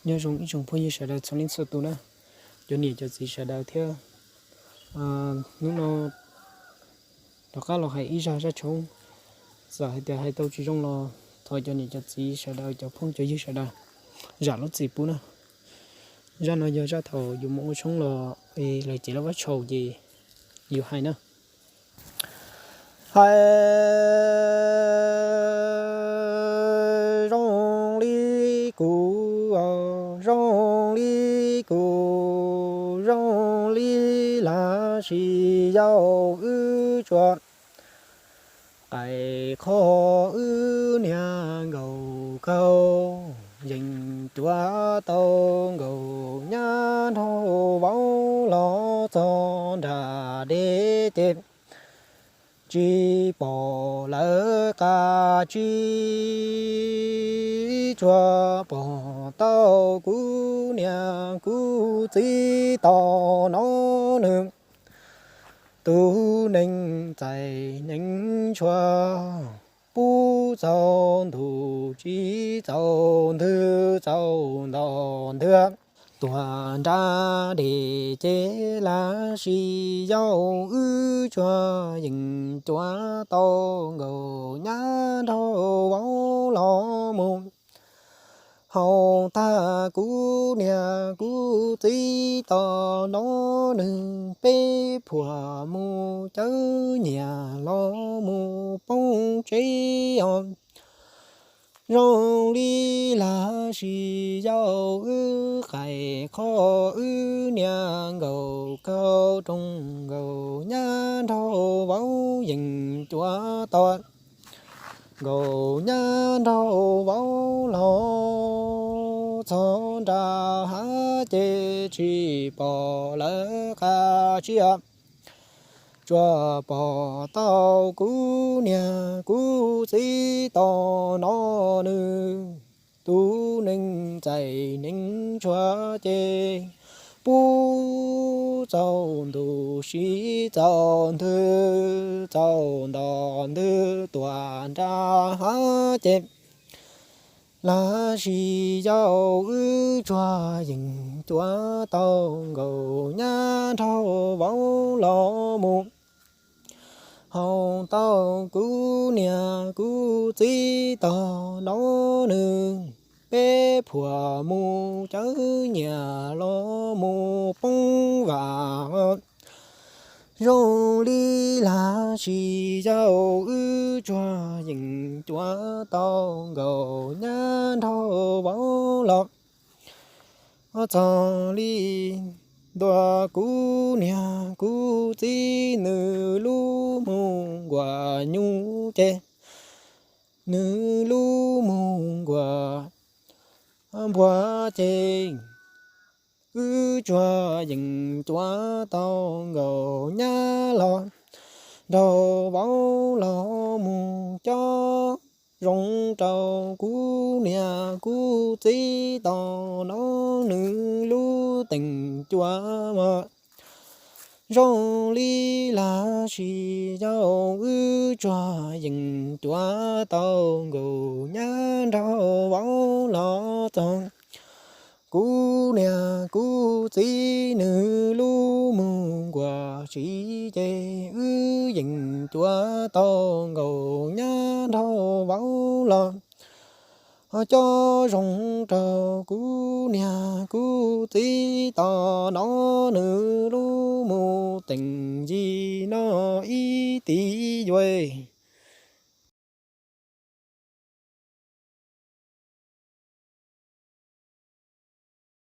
Nyob zoo ib tsoom phooj ywg sawv daws txhua leej txhua tus na, cov niam cov txiv sawv daws thiab. Hnub no rov qab los hais ib zaj zaj tshoob, txawm hais tias hais tau tsis zoo los thov cov niam cov txiv sawv daws, cov phooj cov ywg sawv daws zam lub txim pub na. Zaj no yog zaj thaum yus mus ua tshoob los lawv cev laj vab tshau ces yus hais na. Hais zoo li kuv, zoo li kuv, zoo li laj sis yau wb tsuas qais qho wb niag nkaus kaug, yeej cuav tau nkaus nyab nraug vauv los txog nram deb ces tsis pom lawv qab tsib, tsuas pom tau kuv niam kuv txiv tos no nws. Tus neeg txais neeg ntshua pub txaus ntuj tsis txaus ntwg txaus nto ntwg tuag nrab dej ces laj sis yau wb tsuas yeej cuav tau nkaus nyab nraug vauv los mus. Hauv tag kuv niam kuv txiv tos no nws, peb phuam mus cawv nyias los mus poob tsev os. Zoo li laj sis yau wb qais qho wb niag nkaus kaug, roos nkaus nyab nraug vauv yeej cuav tau nkaus nyab nraug vauv los txog nram hav ces tsis pom lawv qab tsib, tsuas pom tau kuv niam kuv txiv tos no nws. Tus neeg txais neeg ntshua ces pub txaus ntuj siv txaus ntwg txaus nto ntwg tuag nrab hav ces laj sis yau wb tsuas yeej cuav tau nkaus nyab nraug vauv los mus. Hauv tag kuv niam kuv txiv tos no nws, peb phuam mus cawv nyias los mus poob vam. Zoo li laj sis yau wb tsuas yeej cuav tau nkaus nyab nraug vauv los txog li ntua kuv niam kuv txiv nws lub mus nkuas nyuj ces nws lub mus nkuas npua ces wb tsuas yeej cuav tau nkaus nyab los nraug vauv los mus cob zoo rau kuv niam kuv txiv tos no nws lub teem cuav mas zoo li laj sis yau wb tsuas yeej cuav tau nkaus nyab nraug vauv los txog kuv niam kuv txiv nws lub mus nkuas siv ces wb yeej cuav tau nkaus nyab nraug vauv los cob zoo rau kuv niam kuv txiv tos no nws lub mus teem yig no ib tib yuav